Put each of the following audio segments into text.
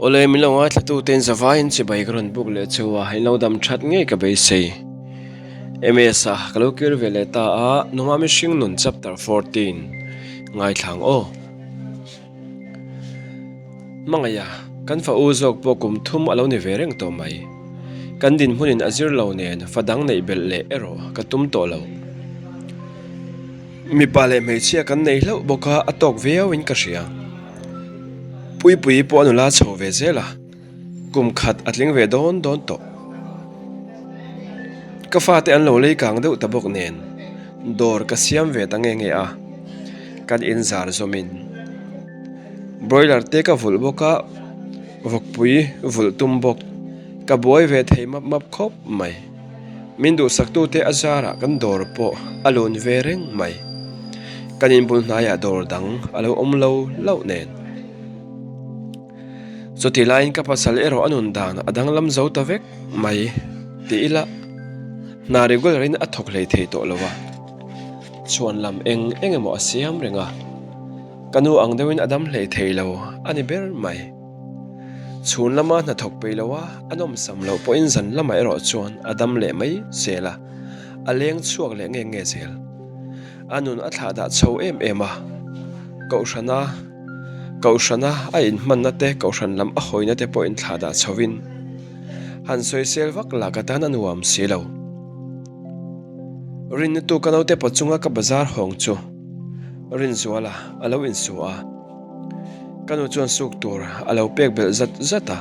Awle min lo ngaithla ten zavaiin chibai ka rawn buk leh cheu a, in lo dam that ngei ka beisei. MS a ka lo kir ve leh ta a, Nungah mihring nun chapter 14 ngaithla ang aw. Hmangaih a, kan fa u zawk pawh kum thum a lo ni ve reng tawh mai. Kan dinhmunin a zir lo nen fa dang neih belh leh erawh ka tum tawh lo. Mipa leh hmeichhia kan nei hlauh bawk a, a tawk viau in ka hria. Puipuii pawh a nula chho ve zel a, kum khat a tling ve dawn dawn tawh. Ka fate an lo lei kang deuh ta bawk nen dawr ka siam ve ta nge nge a, kan inzar zawmin broiler te ka vulh bawk a, vawkpui vulh tum bawk ka buai ve thei map map khawp mai. Min duhsaktute a zarah kan dawr pawh a lun ve reng mai. Kan inbul hnaiah dawr dang a lo awm lo hlauh nen. Chutih laiin ka pasal erawh a nun dan a danglam zo ta vek mai ti ila hna regular in a thawk hlei thei tawh lo a, chhuan lam eng eng emaw a siam reng a, ka nu ang deuhin a dam hlei thei lo a ni ber mai. Chhun lama hna thawk peih lo a, a nawmsam loh pawhin zan lamah erawh chuan a dam leh mai zel a, a leng chhuak leh nge nge zel. A nun a thlah dah chho em em a, Kohhrana. Kohhrana a inhmanna te, Kohhran lam a hawina te pawh inthlah dah chhovin han sawisel vak lah ka tan a nuam si lo. Rinna tu ka naute pawh chunga ka bazar hawng chu Rinzuala a lo insu a, ka nu chuan suk tur a lo pek belh zat zat a.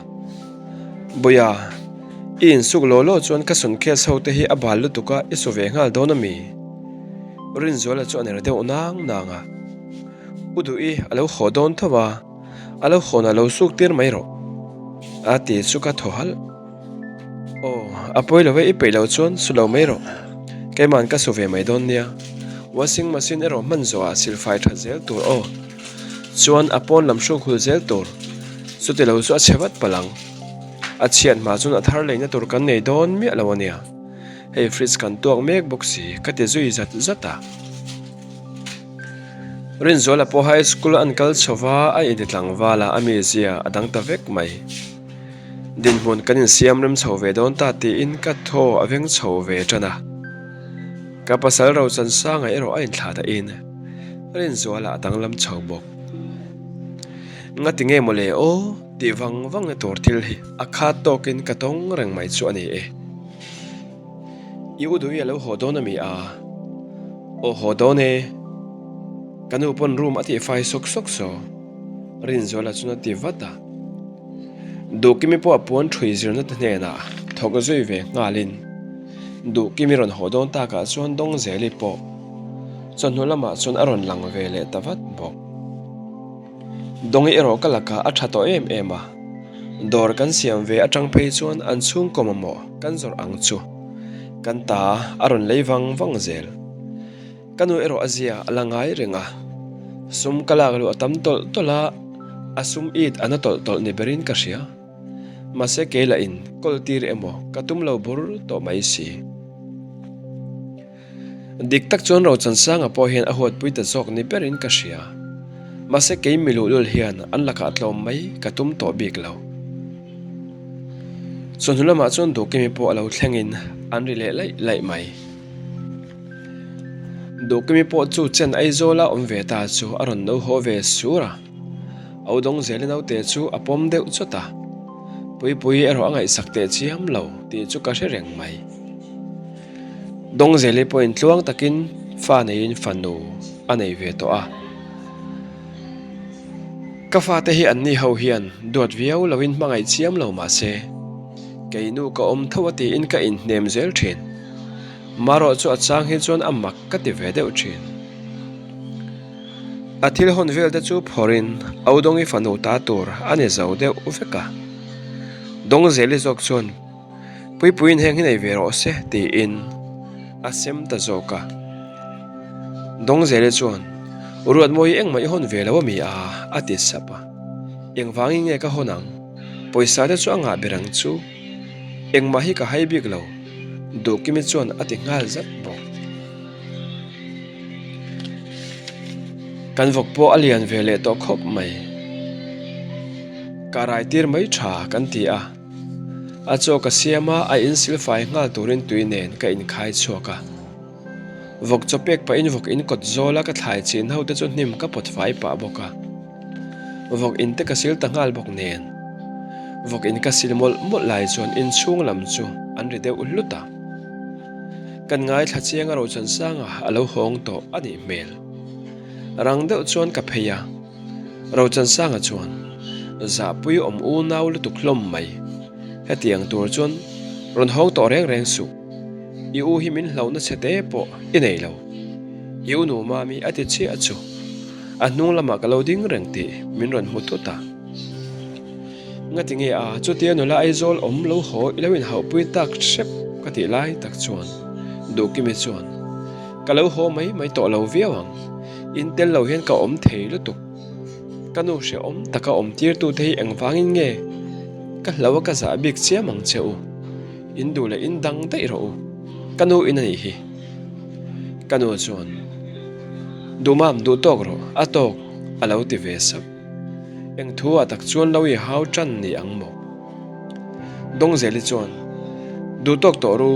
Buia, i insuk law law chuan ka suitcase ho te hi a bal lutuk a, i su ve nghal dawn a mi? Rinzuala chu a ner deuh nang nang a. U Duhi a lo haw dawn tho a, a lo hawn a lo suk tir mai rawh a ti chu ka thaw halh. Aw, a pawi lo e, i peih lo chuan su lo mai rawh, keima'n ka su ve mai dawn nia, washing machine erawh hman zawhah silfai that zel tur aw, chuan a pawn lam hruk hul zel tur, chuti lo chu a chhe vat palh ang, a chhiat hma chuan a thar leina tur kan nei dawn miah lo a nia, hei fridge kan tuak mek bawk si ka ti zui zat zat a. Rinzuala pawh high school an kal chho va, a inti tlangval a, a mizia a dang ta vek mai. Dinhmun kan insiam rem chho ve dawn ta tiin ka thaw a veng chho ve tan a. Ka pasal Rochansanga erawh a inthlah dahin Rinzuala a danglam chho bawk. Ngati nge mawle aw tih vang vang na tur thil hi a khat tawkin ka tawng reng mai chu a ni e. I u duh i a lo haw dawn a mi a? Aw haw dawn e. Ka nu pawn room a tihfai sawk sawk saw. Rinzuala chuan a ti vat a. Duhkimi pawh a puan ṭhui zirna te hnenah thawk zui ve nghalin Duhkimi rawn haw dawn takah chuan Dawngzeli pawh chawhnu lamah chuan a rawn lang ve leh ta vat bawk. Dawngi erawh ka lakah a tha tawh em em a, dawr kan siam ve atang phei chuan an chhungkaw mamawh kan zawrh ang chu kan ta a rawn lei vang vang zel. Ka nu erawh a zia a la ngai reng a, sum ka lak luh a tam tawlh tawlh a, a sum it a na tawlh tawlh ni berin ka hria. Mahse kei lah in kawl tir emaw ka tum lo bur tawh mai si. Dik tak chuan Rochansanga pawh hian a huatpui ta zawk ni berin ka hria. Mahse kei mi luhlul hian an lakah tlawm mai ka tum tawh bik lo. Chawhnu lamah chuan Duhkimi pawh a lo thlengin an ri leh laih laih mai. Duhkimi pawh chu chen Aizawla awm ve ta chu a rawn no haw ve sur a. Au dawng zela naute chu a pawm deuh chawt a. Puipuii erawh a ngaihsak teh chiam lo tih chu ka hre reng mai. Dawngzeli pawhin tluang takin fa neiin fanu a nei ve tawh a. Ka fate hi anni ho hian duat viau loin hmangaih chiam lo mah se, kei nu ka awm tho a tiin ka inhnem zel thin. Marawh chu a chang hi chuan a mak ka ti ve deuh thin. A thil hawn vel te chu phawrhin Audawngi fanu ta tur a ni zo deuh vek a. Dawngzeli zawk chuan. Puipuiin heng hi nei ve rawh se tiin a sem ta zawk a. Dawngzeli chuan, Ruatmawi engmah i hawn ve lo a mi a? a ti sap a. Engvangin nge ka hawn ang? Pawisa te chu a ngah ber ang chu. Engmah hi ka hai bik lo, Duhkimi chuan a ti nghal zat bawk. Kan vawk pawh a lian ve leh tawh khawp mai. Ka rai tir mai tha kan ti a. A chaw ka siam a, a insil fai nghal turin tui nen ka inkhai chhuak a. Vawk chaw pek pahin vawk in kawt zawl a ka thlai chin ho te chu hnim ka pawt fai pah bawk a. Vawk in te ka sil ta nghal bawk nen. Vawk in ka sil mawlh mawlh lai chuan inchhung lam chu an ri deuh hlut a. Kan ngaithla chiang a Rochansanga a lo hawng tawh a nih hmel. Rang deuh chuan ka phei a. Rochansanga chuan, Zahpui awm unau lutuk hlawm mai. Hetiang tur chuan rawn hawng tawh reng reng suh. I u hi min hlauhna chhe te pawh i nei lo. I u nu mami a ti chiah chu. A hnung lamah ka lo ding reng tih min rawn hmu thut a. Ngati nge a, chutia nula Aizawl awm lo haw i lo inhauhpui tak hrep ka tih lai tak chuan Duhkimi chuan, Ka lo haw mai mai tawh lo viau ang. In tel lo hian ka awm thei lutuk. Ka nu hrehawm taka awm tirtute hi engvangin nge ka hlo a ka zah bik chiam ang che u. In duh leh in dang daih rawh u. Ka nu in a nih hi. Ka nu chuan, Duhmam duh tawk rawh, a tawk, a lo ti ve sap. Eng thu ah tak chuan lo i hau tan ni ang maw? Dawngzeli chuan, Duh tawk tawh ru,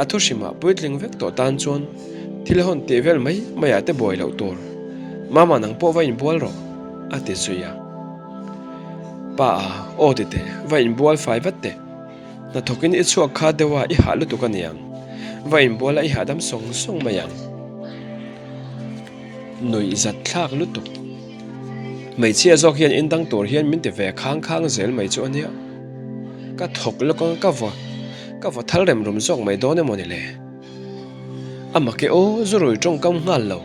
a thu hrimah puitling vek tawh tan chuan thil hawn tih vel mai mai ah te buai loh tur. Mama nang pawh va inbual rawh, a ti zui a. Pa a, aw ti teh, va inbual fai vat teh. Hnathawkin i chhuak kha deuh a, i hah lutuk a niang. Va inbual a i hahdam sawng sawng mai ang. Nuih zat thlak lutuk. Hmeichhia zawk hian in dang tur hian min ti ve khang khang zel mai chu a nia. Ka thawk lawk ang ka vaw ka vaw thal rem rum zawk mai dawn emaw ni le. A make aw zu rui tawngkam nghal lo.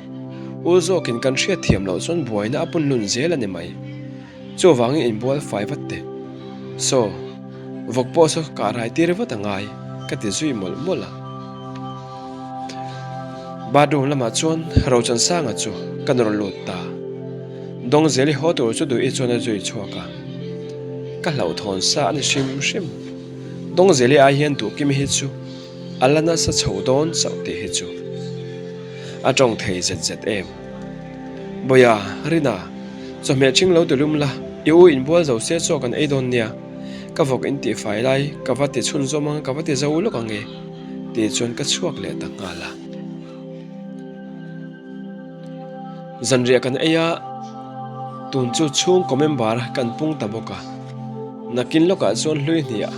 U zawkin kan hriat thiam loh chuan buaina a pun lun zel a ni mai. Chuvangin inbual fai vat teh. Saw, vawk pawh saw kah rai tir vat a ngai, ka ti zui mawlh mawlh a. Bathroom lamah chuan Rochansanga chu ka nawr lut ta. Dawngzeli haw tur chu duh i chuan a zui chhuak a. Ka hlauhthawn sa a ni hrim hrim. Dawngzeli ai hian Duhkimi hi chu a la nasa chho dawn chauh tih hi chu a tawng thei zet zet em. Bawia, Rina, chawhmeh ṭhing lo ti lum la, i u inbual zo se chaw kan ei dawn nia, ka vawk in tih fai lai ka va ti chhunzawm ang ka va ti zo lawk ang e, tih chuan ka chhuak leh ta nghal a. Zanriah kan ei a, tun chu chhungkaw member kan pung ta bawk a, nakin lawkah chuan hlui hniah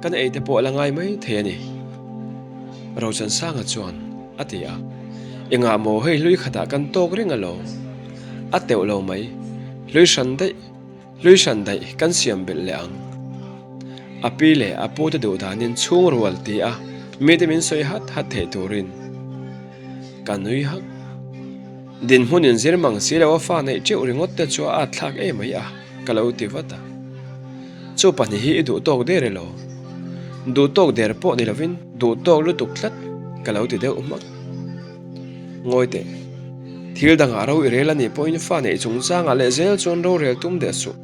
kan ei te pawh a la ngai mai thei a ni. Rochansanga chuan a ti a, Engah maw hei hlui khatah kan tawk reng alawm? A teuh lo mai, hlui hran daih, hlui hran daih kan siam belh leh ang. A pi leh a pute duh danin chhung rual ti a mite min sawi hat hat theih turin ka nui hak. Dinhmun inzir mang si lo a fa neih teuh ringawt te chu a at thlak em mai a, ka lo ti vat a. Chu pahnih hi i duh tawk der elaw? Duh tawk der pawh ni lovin duh tawk lutuk tlat ka lo ti deuh hmak. Ngawi teh, thil dangah ro i rel a nih pawhin fa neih chungchangah leh zel chuan rorel tum deh suh.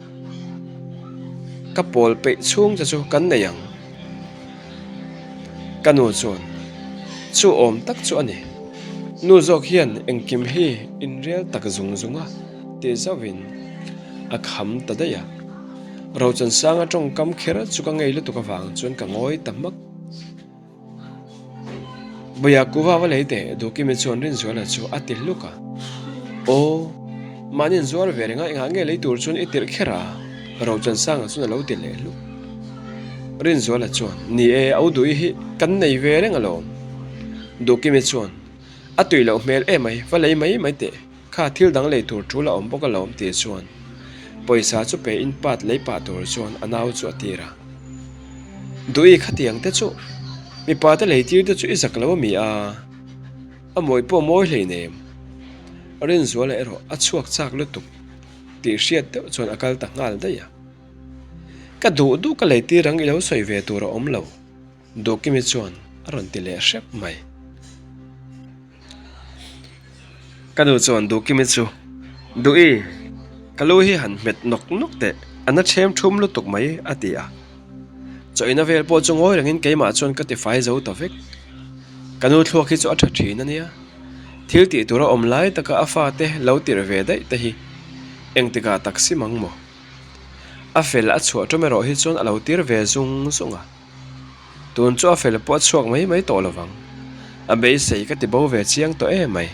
Ka pawl peih chhung che chu kan nei ang. Ka nu chuan, Chu awm tak chu a ni. Nu zawk hian engkim hi inrel tak zung zung a tih zauhin a kham ta daih a. Rochansanga tawngkam kher chu ka ngei lutuk avang chuan ka ngawi ta hmak. Bawia kuva va lei teh Duhkimi chuan Rinzuala chu a ti hluk a. Aw, mahni inzuar ve reng a, engah nge lei tur chuan i tirh kher a? Rochansanga chuan a lo ti leh hluk. Rinzuala chuan, Ni e, au duh i hi kan nei ve reng alawm. Duhkimi chuan, A tui loh hmel emai, va lei mai mai teh. Kha thil dang lei tur tul a awm bawk alawm tih chuan pawisa chu pe in pat lei pah tur chuan a nau chu a tir a. Duhi khatiang te chu mipa te lei tir te chu i zak lo a mi a, a mawi pawh mawi hleinem. Rinzuala erawh a chhuak chak lutuk tih hriat deuh chuan a kal ta nghal daih a. Ka duh duh ka lei tir ang i lo sawi ve tur a awm lo. Duhkimi chuan a rawn ti leh hrep mai. Ka nu chuan Duhkimi chu, Duhi, ka lu hi han hmet nawk nawk teh, a na ṭhem ṭhum lutuk mai, a ti a. Chawina vel pawh chu ngawi rengin keimah chuan ka tifai zo ta vek. Ka nu thluak hi chu a ṭha ṭhin a nia. Thil tih tura awm lai taka a fate lo tirh ve daih te hi engtikah tak sim ang maw? A fel a chhuah ṭawm erawh hi chuan a lo tir ve zung zung a. Tun chu a fel pawh a chhuak mai mai tawh lovang. A beisei ka ti bo ve chiang tawh em mai.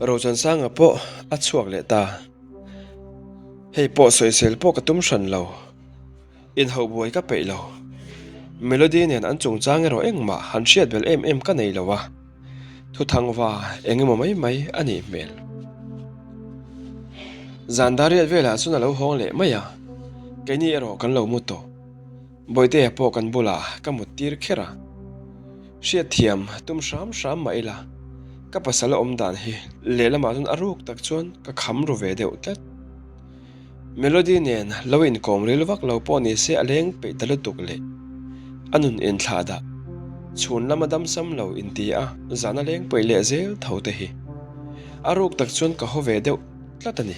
Rochansanga pawh a chhuak leh ta. Hei pawh sawisel pawh ka tum hran lo. Inhauh buai ka peih lo. Melody nen an chungchang erawh engmah han hriat belh em em ka nei lo a. Thuthangva eng emaw mai mai a nih hmel. Zan dar riat velah chuan a lo hawng leh mai a, keini erawh kan lo mu tawh. Bawihtea pawh kan bulah ka mut tir kher a. Hriatthiam tum hram hram mah ila, ka pasal a awm dan hi lehlamah chuan a ruk tak chuan ka kham ru ve deuh tlat. Melody nen lo inkawm ril vak lo pawh ni se a leng peih ta lutuk leh a nun inthlah dah. Chhun lama damsam lo inti a, zan a leng peih leh zel tho te hi. A ruk tak chuan ka haw ve deuh tlat a ni.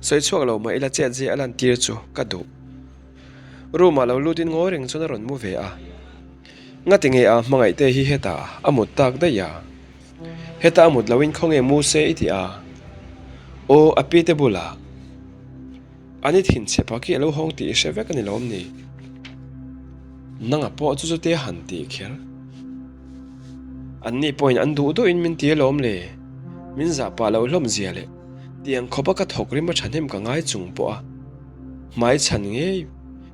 Sawi chhuak lo mah ila chet zia a lantir chu ka duh. Room ah lo lutin ngawi reng chuan a rawn mu ve a. Ngati nge a hmangaihte hi hetah a mut tak daih a? Heta a mut loin khawnge mu se i ti a? Aw, a pi te bulah an i thin chhe phak hi a lo hawng tih i hre vek a ni lawm ni? Nanga pawh chu chute a han tih kher. Anni pawhin an duh duhin min ti alawm le. Min zah pah loh hlawm zia leh tiang khawpa ka thawk rim a thahnem ka ngai chung pawh a hmai chhan ngei,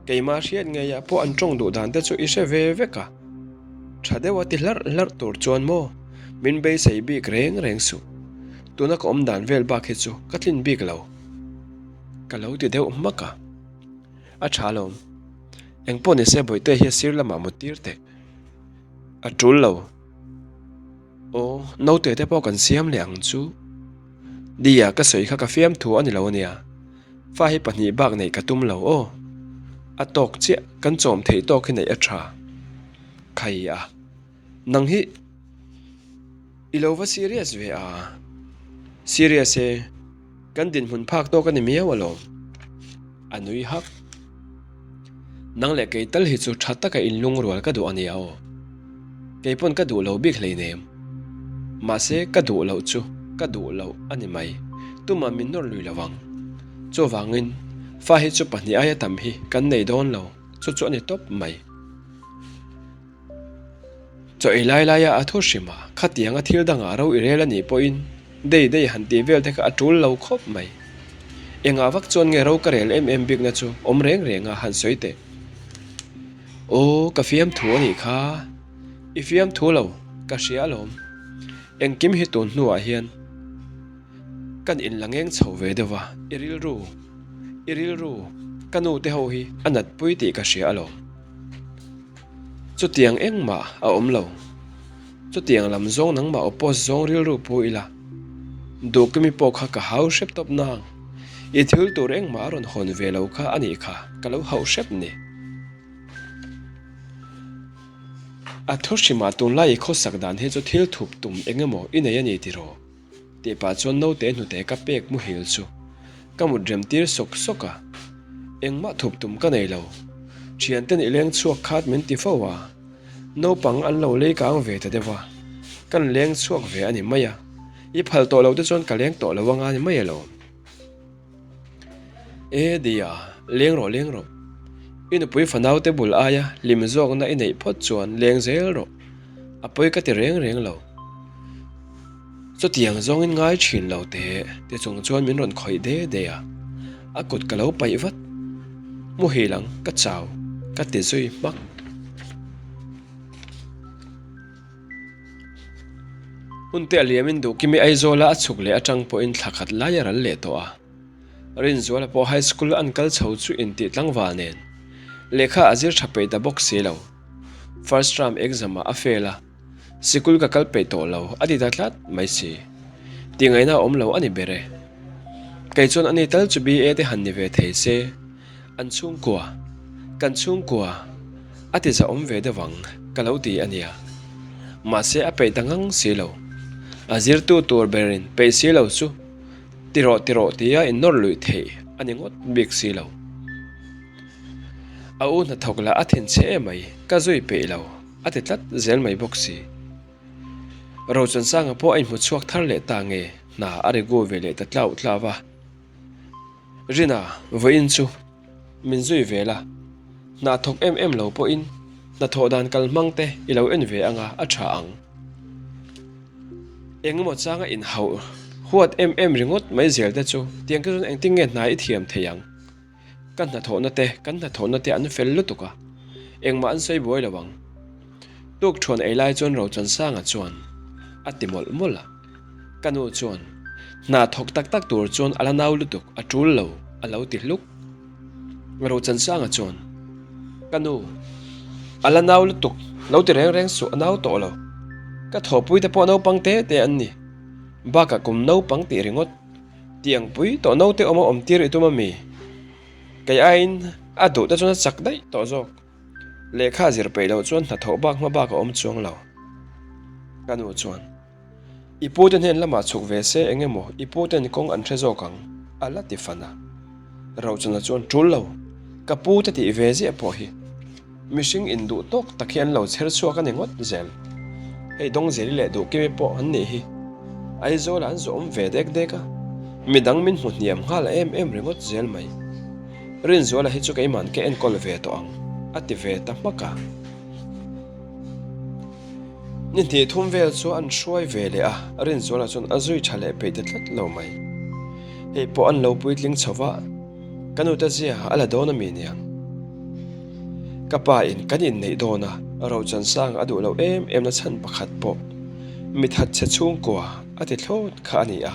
keimah hriat ngeiah pawh an tawng duh dan te chu i hre ve vek a. Tha deuh a ti hlarh hlarh tur chuan maw min beisei bik reng reng suh. Tuna ka awm dan vel bak hi chu ka tlin bik lo. Ka lo ti deuh hmak a. A tha alawm. Engpawh nise Bawihte hi a sir lamah mut tir teh. A tul lo. Aw, naute te pawh kan siam leh ang chu. Dia ka sawi kha ka fiamthu a ni lo ania. Fa hi pahnih bak neih ka tum lo aw. A tawk chiah kan chawm theih tawk hi neih a tha. Khai a, nang hi i lo va serious ve a. Serious e, kan dinhmun phak tawk a ni miau alawm. A nui hak. Nang leh kei tal hi chu tha taka inlungrual ka duh a nia aw. Kei pawn ka duh lo bik hleinem. Mahse ka duh loh chu ka duh loh a ni mai. Tumah min nawr lui lo ang. Chuvangin fa hi chu pahnih aia tam hi kan nei dawn lo, chu chu a ni tawp mai. Chaw ei lai laia a thu hrim a, khatianga thil dangah ro i rel a nih pawhin dei dei han tih vel te kha a tul lo khawp mai. Engah vak chuan nge ro ka rel em em bikna chu awm reng reng a han sawi teh. Aw, ka fiamthu a nih kha. I fiamthu lo, ka hria alawm. Engkim hi tun hnuah hian kan inla ngeng chho ve deuh a, i rilru, i rilru, ka nu te ho hi a natpui tih ka hria alawm. Chutiang engmah a awm lo. Chutiang lam zawng nangmah oppose zawng rilru pu ila. Duhkimi pawh kha ka hau hrep tawp nang. I thil tur engmah a rawn hawn ve lo kha a nih kha ka lo hauh hrep ni. A thu hrimah tunlai i khawsak dan hi chu thil thup tum eng emaw i nei a ni tiraw? Tih pah chuan naute hnute ka pek muhil chu ka mut rem tir sawk sawk a, engmah thup tum ka nei lo. Thianten i leng chhuak khat min ti fo a, naupang an lo lei kang ve ta deuh a, kan leng chhuak ve a ni mai a, i phal tawh lo te chuan ka leng tawh lo anga ni mai alawm. E Dia, leng rawh leng rawh. I nupui fanau te bul aia hlim zawkna i neih phawt chuan leng zel rawh. A pawi ka ti reng reng lo. Chutiang zawngin ngai thin lo teh ti chung chuan min rawn khawih de de a. A kut ka lo paih vat. Muhil ang, ka chau, ka ti zui hmak. Hunte a liamin Duhkimi Aizawla a chhuk leh atang pawhin thla khat lai a ral leh tawh a. Rinzuala pawh high school an kal chho chu intih tlangval nen lehkha a zir tha peih ta bawk si lo. First term exam ah a fail a, sikul ka kal peih tawh lo a ti ta tlat mai si. Tihngaihna a awm lo a ni ber e. Kei chuan ani tal chu BA te han ni ve thei se. An chhungkua, kan chhungkua a ti zahawm ve deuh ang ka lo ti a nia. Mahse a peih ta ngang si lo. A zirtu tur berin peih si lo chu ti rawh ti rawh tia innawr luih theih a ni ngawt bik si lo. A u hnathawk lah a thinchhe emai ka zui peih lo a ti tlat zel mai bawk si. Rochansanga pawh a inhmu chhuak thar leh ta nge hna a regu ve leh ta tlau tlau a. Rina, vawiin chu min zui ve la, hna thawk em em lo pawhin hnathawh dan kal hmang te i lo en ve anga a tha ang. Engemaw changa inhauh huat em em ringawt mai zel te chu tiang te chuan engtin nge hna i thiam thei ang? Ka hnathawhna te, kan hnathawhna te an fel lutuk a, engmah an sawi buai lo ang. Tuk thuan ei lai chuan Rochansanga chuan a ti mawlh mawlh a. Ka nu chuan, Hna thawk tak tak tur chuan a la nau lutuk, a tul lo, a lo ti hluk. Rochansanga chuan, Ka nu, a la nau lutuk, lo ti reng reng suh, a nau tawh lo. Ka thawhpui te pawh naupang te te an ni. Bakah kum naupang tih ringawt. Tiang pui tawh naute awm a awm tir i tum a mi? Kei aiin a duh te chuan a chak daih tawh zawk. Lehkha zir peih loh chuan hnathawh bak hma bak a awm chuang lo. Ka nu chuan, I pu te hnen lamah chhuk ve se eng emaw i pu ten kawng an hre zawk ang, a la ti fan a. Rochana chuan, Tul lo, ka pu te tih ve ziah pawh hi. Mihring induh tawk tak hi an lo chher chhuak a ni ngawt zel. Hei Dawngzeli leh Duhkimi pawh an nih hi. Aizawlah an zawh awm ve dek dek a, midang min hmu hniam nghal em em ringawt zel mai. Rinzuala hi chu keiman ka enkawl ve tawh ang, a ti ve ta hmak a. Ni hnih thum vel chu an hruai ve leh a, Rinzuala chuan a zui tha leh peih ta tlat lo mai. Hei pawh an lo puitling chho va. Ka nute zia a la dawn a mi niang? Ka pa in kan inneih dawn a, Rochansang a duh loh em em na chhan pakhat pawh mithat che chhungkua a ti thlawt kha a ni a.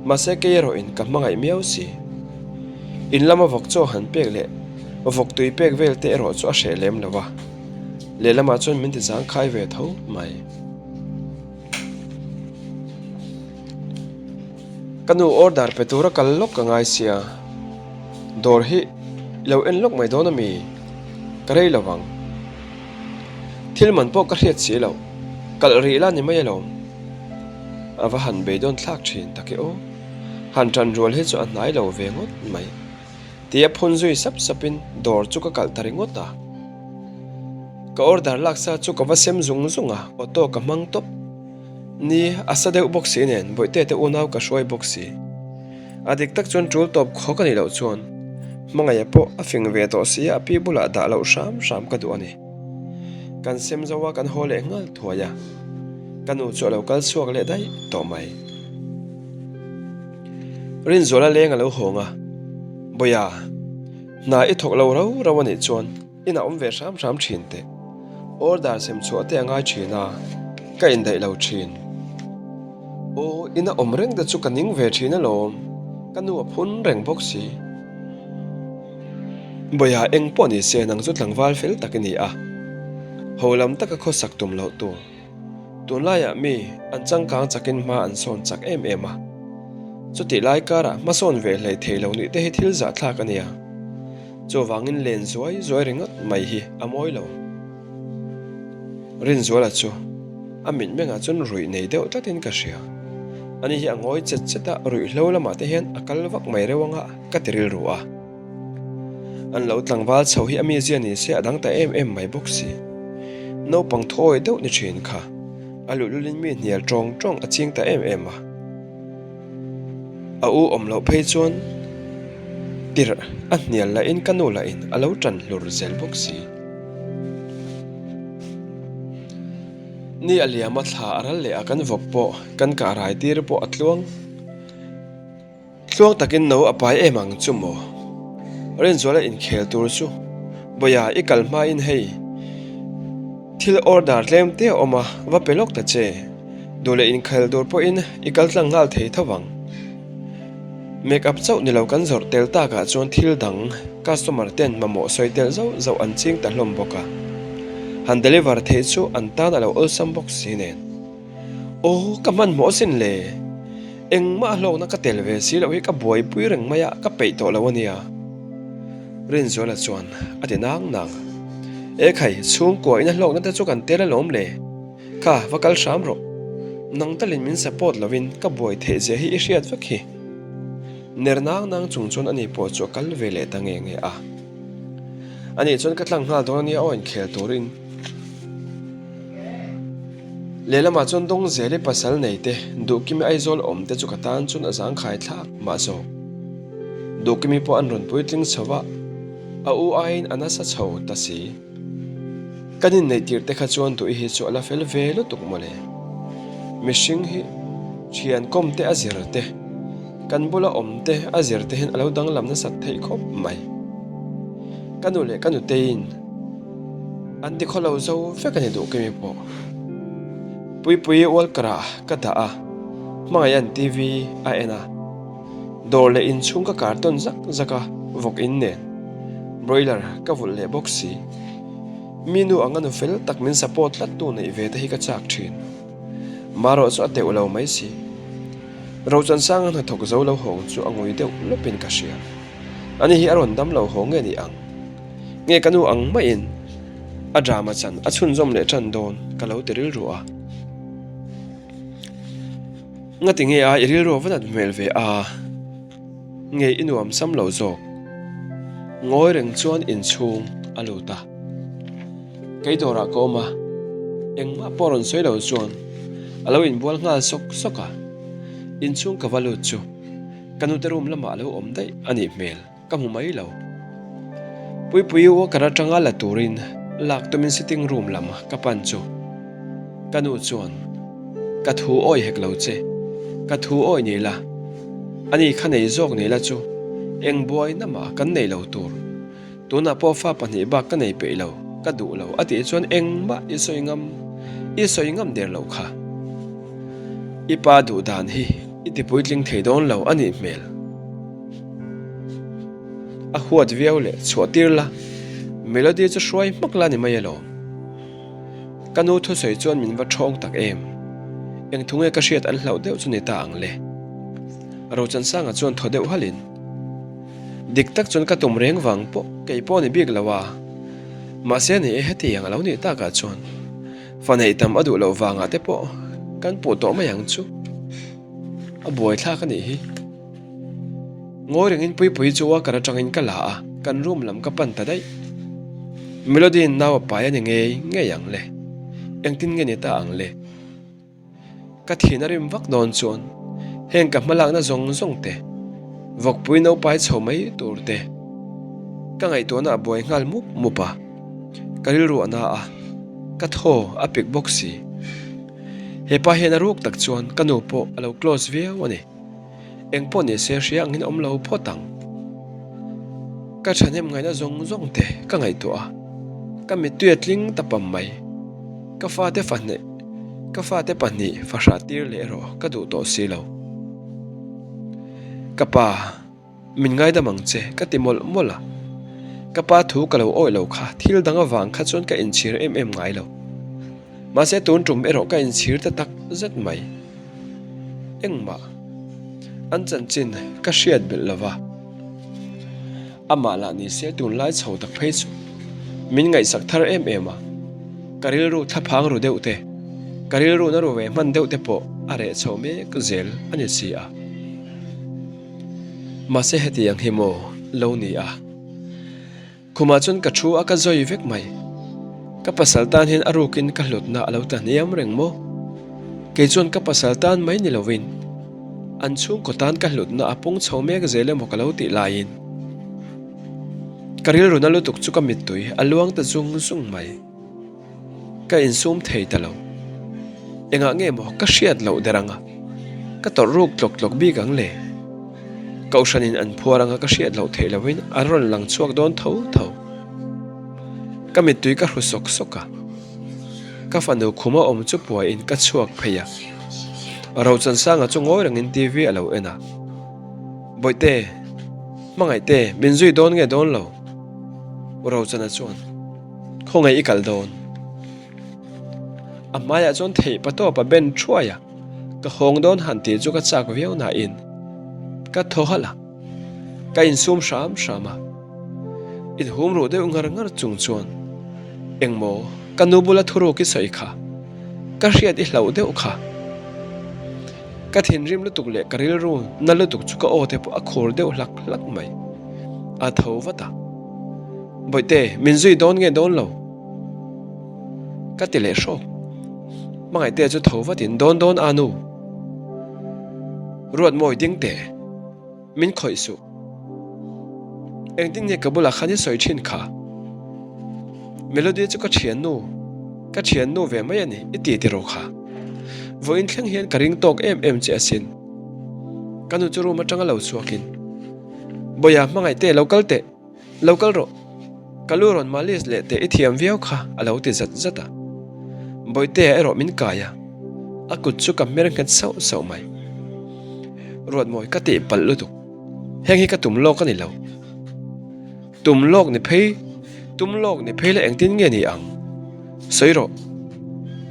Mahse kei erawh in ka hmangaih miau si. In lama vawk chaw han pek leh vawk tui pek vel te erawh chu a hreh lem lo a, lehlamah chuan min ti zangkhai ve tho mai. Ka nu order pe tura kal lawk ka ngai sia, dawr hi i lo en lawk mai dawn a mi? Ka rei lo vang. Thil man pawh ka hriat si loh, kalh rih la ni mai alawm. A va han beidawn thlak thin tak e aw, han tan rual hi chu a hnai lo ve ngawt mai. Tia phun zui sap sapin dawr chu ka kalh ta ringawt a. Ka order laksa chu ka va sem zung zung a, auto ka hmang tawp. Ni, a sa deuh bawk si nen, Bawihte te unau ka hruai bawk si. A dik tak chuan tul tawp khaw ka nih loh chuan hmangaih pawh a fing ve tawh si a, a pi bulah dah loh hram hram ka duh a ni. Kan sem zo a, kan haw leh nghal thuai a, ka nu chu a lo kal chhuak leh daih tawh mai. Rinzuala leng a lo hawng a, Bawia, hna i thawk lo rau rau a nih chuan Inah awm ve hram hram thin teh. Order sem chhuah te a ngai thin a, ka indaih lo thin. Aw, ina awm reng te chu ka ning ve thin alawm, ka nu a phun reng bawk si. Bawiha eng pawh ni se nang chu tlangval fel tak i ni a, ho lam taka khawsak tum loh tur. Tunlaiah mi an changkang chakin hma an sawn chak em em a, chutih lai karah hmasawn ve hlei thei lo nih te hi thil zahthlak a nia. Chuvangin len zuai zuai ringawt mai hi a mawi lo. Rinzuala chu a mitmengah chuan ruih nei deuh tlatin ka hria. Ani hi a ngawi chet chet a, ruihhlo lamah te hian a kal vak mai reuh anga ka ti rilru a. An lo tlangval chho hi a mizia ni se a dang ta em em mai bawk si. Naupang thawi deuh ni thin kha a luhlulin mi hnial tawng tawng a ching ta em em a. A u awm loh phei chuan tirh a hnial lahin ka nu lahin a lo tan hlur zel bawk si. Ni a liam a thla a ral leh a kan vawk pawh kan kah rai tir pawh a tluang. Tluang takin no a pai em ang chu maw? Rinzuala inkhel tur chu Bawiha i kal hmain hei thil order tlem te a awm a, va pe lawk ta che. Duh leh inkhel tur pawhin i kal tlang nghal thei tho vang. Make up chauh ni lo kan zawrh tel takah chuan thil dang customer ten mamawh sawi tel zauh zauh an ching ta hlawm bawk a. Han deliver theih chu an tan a lo awlsam bawk si nen. Aw, ka hmanhmawh asin le. Engmah hlawkna ka tel ve si loh hi ka buaipui reng mai a, ka peih tawh lo a nia. Rinzuala chuan a ti nang nang a. E khai, chhungkua ina hlawkna te chu kan tel alawm le. Kha, va kal hram rawh. Nang talin min support lovin ka buai theih zia hi i hriat vek hi. Ner nang nang chung chuan ani pawh chu a kal ve leh ta nge nge a. Ani chuan ka tlang nghal dawn a nia aw inkhel turin. Lehlamah chuan Dawngzeli pasal nei te, Duhkimi Aizawl awm te chu ka tan chuan a zangkhai thlak mah zawk. Duhkimi pawh an rawn puitling chho va, a u aiin a nasa chho ta si. Kan inneih tirh te kha chuan Duhi hi chu a la fel ve lutuk mawle. Mihring hi thian kawm te a zir te, kan bula awm te a zir te hian a lo danglam nasat theih khawp mai. Ka nu leh ka nuteiin an ti khaw lo zo vek a ni Duhkimi pawh. Puipuii Walker-ah ka dah a, hmangaiha'n TV a en a. Dawr leh inchhung ka kar tawn zak zak a, vawk in nen broiler ka vulh leh bawk si. Mi nu anga nu fel tak min support tlat tu neih ve te hi ka chak thin. Marawh chu a teuh lo mai si. Rochansanga hnathawk zo lo hawng chu a ngui deuh lawpin ka hria. Ani hi a rawn dam lo haw nge ni ang? Nge ka nu ang maiin a drama chan a chhunzawm leh tan dawn ka lo ti rilru a. Ngati nge a i rilru a va nat hmel ve a? Nge i nuam sam lo zawk? Ngawi reng chuan inchhung a lut a. Kei dawrah ka awm a, engmah pawh rawn sawi lo chuan a lo inbual nghal sawk sawk a. Inchhung ka va lut chu ka nute room lamah a lo awm daih a nih hmel. Ka hmu mai lo. Puipuii walker atanga la turin lak tumin sitting room lam ka pan chu ka nu chuan ka thu awi hek lo che, ka thu awi ni la, ani kha nei zawk ni la chu eng buaina mah kan nei lo tur, tunah pawh fa pahnih bak ka nei peih lo, ka duh lo a tih chuan engmah i sawi ngam, i sawi ngam der loh kha. I pa duh dan hi i ti puitling thei dawn lo a nih hmel. A huat viau leh chhuah tir la, Melody chu hruai hmak la ni mai alawm. Ka nu thusawi chuan min va ṭhawng tak em? Eng thu nge ka hriat an hlauh deuh chu ni ta ang le? Rochansanga chuan thaw deuh halin, Dik tak chuan ka tum reng vang pawh kei pawh ni bik lo a, mahse ni e hetiang a lo nih takah chuan fa neih tam a duh loh vangah te pawh kan puh tawh mai ang chu. A buaithlak a nih hi. Ngawi rengin Puipuii chu walker atangin ka la a, kan room lam ka pan ta daih. Melody-in nau a pai a ni ngei ngei ang le. Engtin nge ni ta ang le? Ka thin a rim vak dawn chuan heng ka hmalakna zawng zawng te, vawkpui no pai chho mai tur te, ka ngaihtuahna a buai nghal mup mup a, ka rilru a na a, ka thaw a pik bawk si. He pa hian a ruk tak chuan ka nu pawh a lo close viau a ni. Eng pawh ni se hria angin awm lo phawt ang. Ka thahnem ngaihna zawng zawng te ka ngaihtuah a, ka mittui a tling ta pam mai. Ka fate fahne, ka fate pahnih fahrah tir leh erawh ka duh tawh si lo. Ka pa. Min ngaidam ang che, ka ti mawlh mawlh a. Ka pa thu ka lo awih lo kha, thil dang avang kha chuan ka inchhir em em ngai lo. Mahse tun tum erawh ka inchhir ta tak zet mai. Engmah an chanchin ka hriat belh lo va. Amah lah ni se tunlai chho tak phei chu min ngaihsak thar em em a. Ka rilru thlaphang ru deuh te, ka rilru na ru ve hman deuh te pawh a reh chho mek zel a ni si a. Mahse hetiang hi maw lo ni a? Khumah chuan ka thu a ka zawi vek mai. Ka pasal tan hian a rukin ka hlutna a lo tla hniam reng maw? Kei chuan ka pasal tan mai ni lovin an chhungkaw tan ka hlutna a pung chho mek zel emaw ka lo tih laiin ka rilruna lutuk chu ka mittui a luang ta zung zung mai. Ka insum thei ta lo. Engah nge maw ka hriat loh der anga ka tawrh ruk tlawk tlawk bik ang le? Kohhranin an phuar anga ka hriat loh theih lohin an rawn lang chhuak dawn tho tho. Ka mittui ka hru sawk sawk a. Ka fanu khuma awm chu puaiin ka chhuak phei a. Rochansanga chu ngawi rengin TV a lo en a. Bawihte, hmangaihte, min zui dawn nge dawn lo? Rochana chuan. Khawngaih i kal dawn. A hmaiah chuan theih pa tawp a ben thuai a, ka hawng dawn han tih chu ka chak viau nain ka thaw halh a, ka insum hram hram a. Inhum ruh deuh ngar ngar chung chuan engmaw ka nu bula thuruk i sawi kha, ka hriat i hlauh deuh kha. Ka thinrim lutuk leh ka rilru na lutuk chu ka aw te pawh a khur deuh hlak hlak mai. A tho vat a. Bawihte, min zui dawn nge dawn lo? Ka ti leh hrawk. Hmangaihte chu tho vatin dawn dawn a nu. Ruatmawi ding teh. Min khawih suh. Engtin nge ka bulah khan i sawi thin kha? Melody chu ka thiannu, ka thiannu ve mai a ni, i ti ti rawh kha. Vawiin thleng hian ka ring tawk em em che asin. Ka nu chu room atanga lo chhuakin, Bawiha hmangaih teh lo kal teh, lo kal rawh. Ka lu rawn malis leh teh i thiam viau kha a lo ti zat zat a. Bawihtea erawh min kai a, a kut chu ka hmer nghet sauh sauh mai. Ruatmawi ka tih palh lutuk. Heng hi ka tum lawk a ni lo. Tum lawk ni phei, tum lawk ni phei la engtin nge ni ang? Sawi rawh.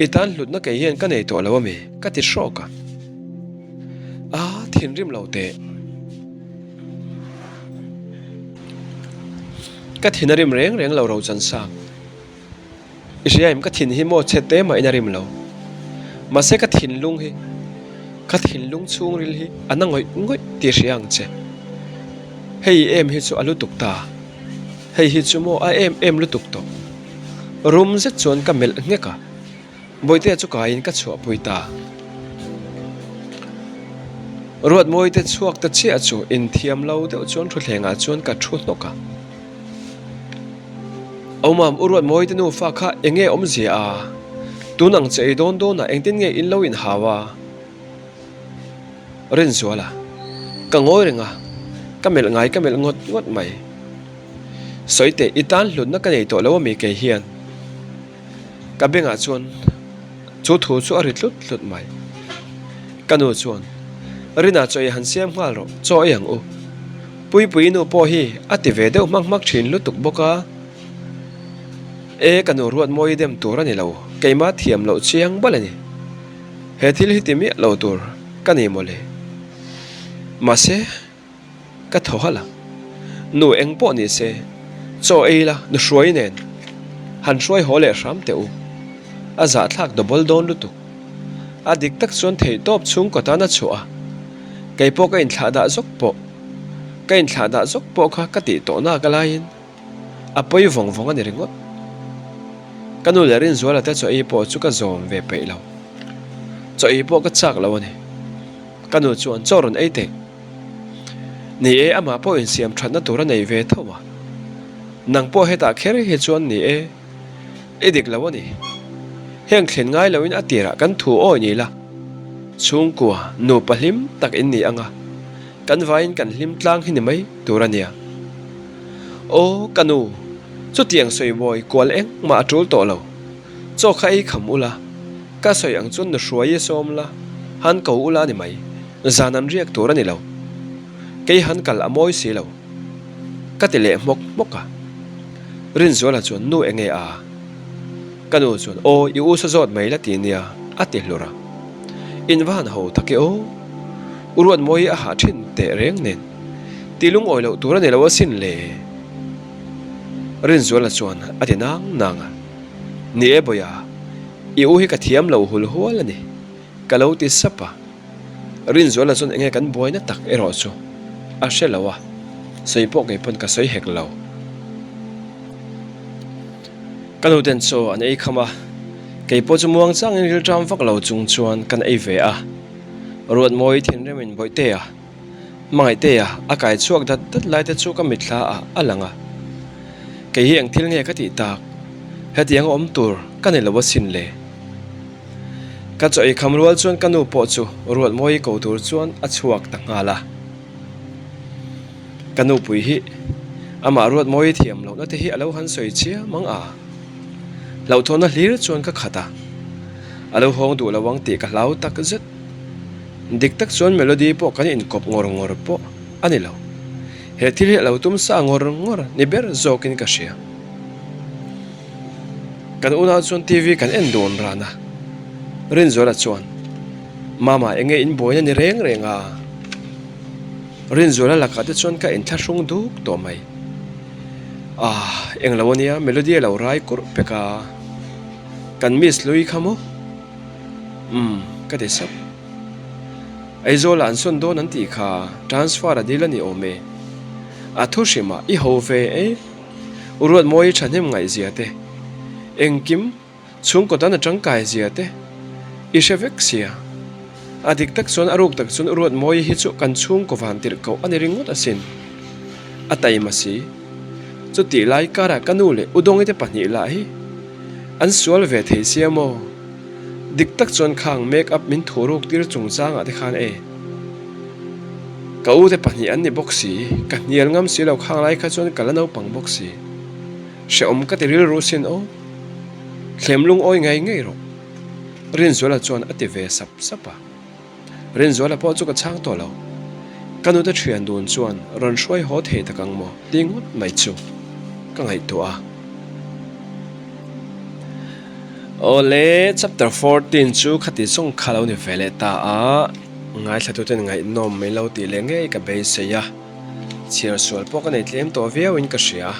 I tan hlutna kei hian ka nei tawh lo a mi? Ka ti hrawk a. A thinrim lo teh. Ka thin a rim reng reng lo Rochansa. I hria em ka thin hi maw chhe te mahin a rim lo. Mahse ka thinlung hi, ka thinlung chhungril hi a na ngawih ngawih tih hria ang che. Hei em hi chu a lutuk ta. Hei hi chu maw a em em lutuk tawh. Rum zet chuan ka melh nghek a. Bawihtea chu kaiin ka chhuahpui ta. Ruatmawite chhuak ta chiah chu inthiam lo deuh chuan thuthlengah chuan ka thu hnawk a. Awmam, u Ruatmawite nufa kha eng nge awmzia a? Tun ang che ei dawn dawnah engtin nge in lo inhau a? Rinzuala, Ka ngawi reng a, ka melh ngai ka melh ngawt ngawt mai. Sawi teh, i tan hlutna ka nei tawh lo ami kei hian? Ka bengah chuan chu thu chu a ri tlut tlut mai. Ka nu chuan, Rina chaw ei han siam nghal rawh, chaw ei ang u. Puipuii nu pawh hi a ti ve deuh hmak hmak thin lutuk bawk a. E, ka nu ruat mawi dem tur a ni lo, keimah thiam loh chiang bal a ni. He thil hi ti miah lo tur ka ni mawle. Mahse. Ka thaw halh a, Nu eng pawh ni se, chaw ei la nu hruai nen han hruai haw leh hram teh u. A zahthlak double dawn lutuk. A dik tak chuan theih tawp chhungkaw tan a chhuah a, kei pawh ka inthlah dah zawk pawh ka inthlah dah zawk pawh kha ka tih tawh nak alaiin a pawi vawng vawng a ni ringawt. Ka nu leh Rinzuala te chaw ei pawh chu ka zawm ve peih lo. Chaw ei pawh ka chak lo a ni. Ka nu chuan chaw rawn ei teh. Ni e, amah pawh insiam thatna tur a nei ve tho a. Nang pawh hetah kher hi chuan ni e, i dik lo a ni. Heng thlen ngai loin a tirah kan thu awi ni la. Chhungkua, nupa hlim tak in ni ang a, kan vaiin kan hlim tlang hi ni mai tur a nia. Aw, ka nu, chutiang sawimawi kual engmah a tul tawh lo. Chaw kha ei kham ula, ka sawi ang chuan nu hruai i sawm la, han ko ula a ni mai. Zan an riak tur a ni lo. Kei han kal a mawi si lo. Ka ti leh hmawk hmawk a. Rinzuala chuan nu eng nge a? Ka nu chuan aw i u sa zawt mai la ti nia a ti hlur a. In va han ho tak e aw. U Ruatmawi a hah thin teh reng nen. Ti lungawi loh tur a ni lo asin le. Rinzuala chuan a ti nang nang a. Ni e Bawiha, i u hi ka thiam lo hul hual a ni. Ka lo ti sap a. Rinzuala chuan enge kan buaina tak erawh chu a hre lo a, sawi pawh kei pawn ka sawi hek lo. Ka nu ten chaw an ei kham a, kei pawh chu muang changin rilṭam vak lo chung chuan kan ei ve a. Ruatmawi thinrimin Bawihtea, Hmangaihtea a kai chhuak dat dat lai te chu ka mitthla ah a lang a. Kei hi eng thil nge ka tih tak? Hetiang a awm tur ka ni lo asin le. Ka chaw ei kham rual chuan ka nu pawh chu Ruatmawi ko tur chuan a chhuak ta nghal a. Ka nupui hi amah Ruatmawi thiam lohna te hi a lo han sawi chiam ang a. Hlauhthawhna hlir chuan ka khat a, a lo hawng duh lo ang tih ka hlau tak zet. Dik tak chuan Melody pawh kan inkawp ngawr ngawr pawh a ni lo. He thil hi a lo tum sa ngawr ngawr ni ber zawkin ka hria. Kan unau chuan TV kan en dun ran a, Rinzuala chuan, Mama enge in buaina ni reng reng a? Rinzuala lakah te chuan ka inthlahrung duk tawh mai. Ah, englo ania Melody a lo rai kurh pek a, kan miss hlui kha maw? Umm, ka ti sap. Aizawlah an sawn dawn an tih kha transfer a dil a ni awm e. A thu hrimah i ho ve e. U Ruatmawi thahnem ngaihzia te, engkim chhungkaw tan a tangkai zia te i hre vek sia. A dik tak chuan a ruk tak chuan U Ruatmawi hi chu kan chhungkaw van tirh koh a ni ringawt asin. A taima si. Chutih lai karah ka nu leh Udawngite pahnih lah hi an sual ve thei sia maw? Dik tak chuan khang make up min thuruk tir chungchangah te khan e. Ka u te pahnih an ni bawk si, ka hnial ngam si lo khang lai kha chuan ka la naupang bawk si. Hrehawm ka ti rilru sin aw. Thlem lungawi ngei ngei rawh. Rinzuala chuan a ti ve sap sap a. Rinzuala pawh chu ka chhang tawh lo. Ka nute thian dun chuan rawn hruai haw thei tak ang maw ti ngawt mai chu ka ngaihtuah a. Awle, chapter 14 chu khati zawng kha lo ni ve leh ta a, ngaithlatuten ngaihnawm mai lo tih leh ngei ka beisei a, chhiar sual pawh ka nei tlem tawh viauin ka hria.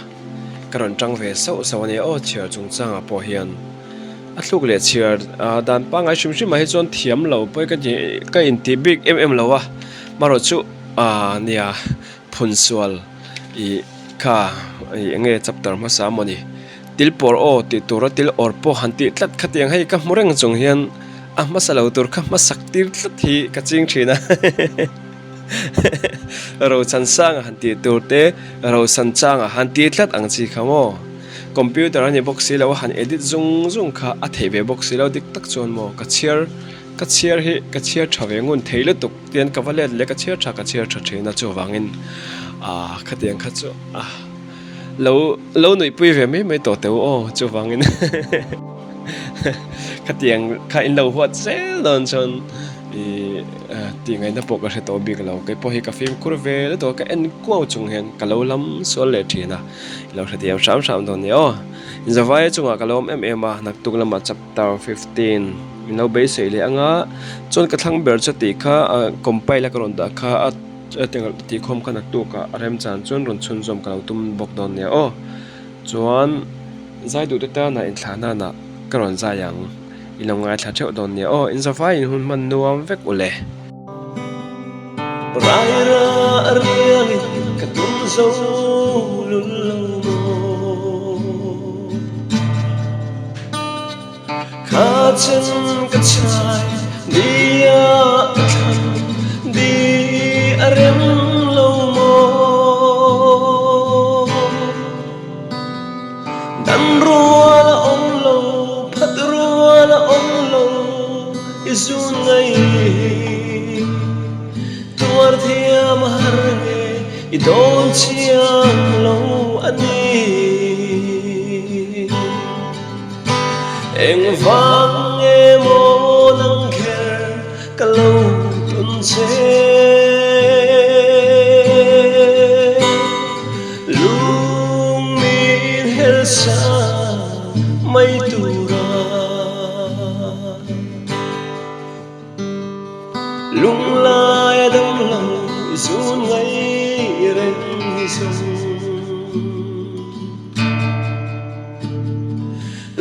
Ka rawn tang ve sauh sauh a nia aw chhiar chungchangah pawh hian. A thluk leh chhiar dan pangngai hrim hrim ah hi chuan thiam lo pawh ka ka intih bik em em lo a marawh chu ah nia phun sual ih kha ih eng nge chapter hmasa maw ni til pawr aw tih tura til awr pawh han tih tlat khatiang hei ka hmu reng chung hian a hmasa lo tur kha hmasak tir tlat hi ka ching thin a Rochansanga han tih tur te Rosanchanga han tih tlat ang chi kha maw. Computer a ni bawk si lo a, han edit zung zung kha a theih ve bawk si lo dik tak chuan maw ka chhiar ka chhiar hi ka chhiar tha ve ngun thei lutuk tian ka va let leh ka chhiar tha ka chhiar tha thin a chuvangin ah khatiang kha chu ah lo lo nuihpui ve mai mai tawh teu aw chuvangin khatiang kha in lo huat zel dawn chuan ih tih ngaihna pawh ka hre tawh bik lo keipawh hi ka fimkhur ve lutuk a ka en kuau chung hian ka lo lam sual leh thin a. I lo hrethiam hram hram dawn nia aw. Inzavaia chungah ka lawm em em a, naktuk lamah chapter 15 min lo beisei leh anga chuan ka thlang ber chu tih kha compile a ka rawn dah kha a tihkhawm kha naktukah a remchan chuan rawn chhunzawm ka lo tum bawk dawn nia aw. Chuan zai duhte tana inthlah nana ka rawn zai ang. I lo ngaithla theuh dawn nia aw, inzavaiin hun hman nuam vek u le. Raira a riangin ka tum zo lul lo maw? Kha chen ka chhai di a ka thlan di a rem lo maw? Dan rual a awm lo, phat rual a awm lo. I zun ngei tuar thiam a har nge i dawn chiang lo a ni. Engvang nge maw nang kher ka lo tawn che. Lung min helsa mai tura. Lunglai a dam lo i zun ngai reng hi zawng.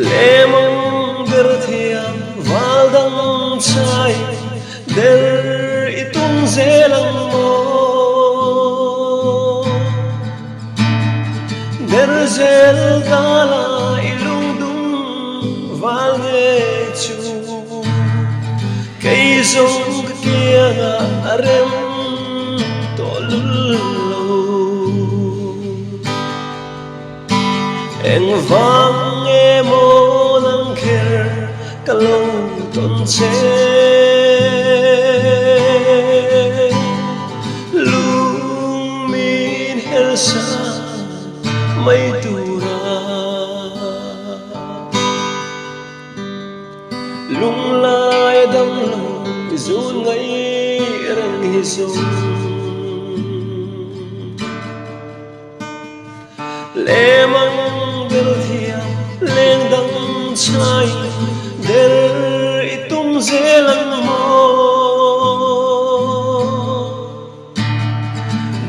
Lemang der thiam val dang chai der i tum zel ang maw. Der zel ta la i lungdum val nge chu. Kei zawng ka kiangah a rem tawh lul lo. Engvang nge maw nang kher ka lo tawn che. Lung min hersa mai tura. Lunglai a dam lo i zun ngai reng hi zawng. Lemang der thiam leng dang chai der i tum zel ang maw.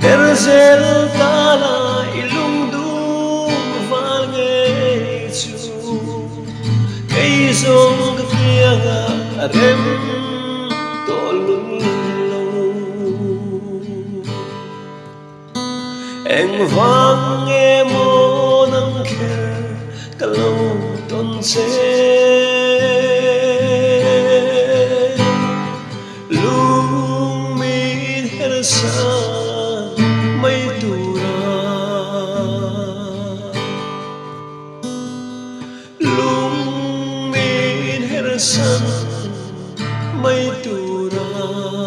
Der zel ta la i lungdum val ngei chu kei zawng ka kiangah a rem tawh lul lo. Engvang nge maw nang kher ka lo tawn che. Lung min hersa mai tura. kalsan mai tura.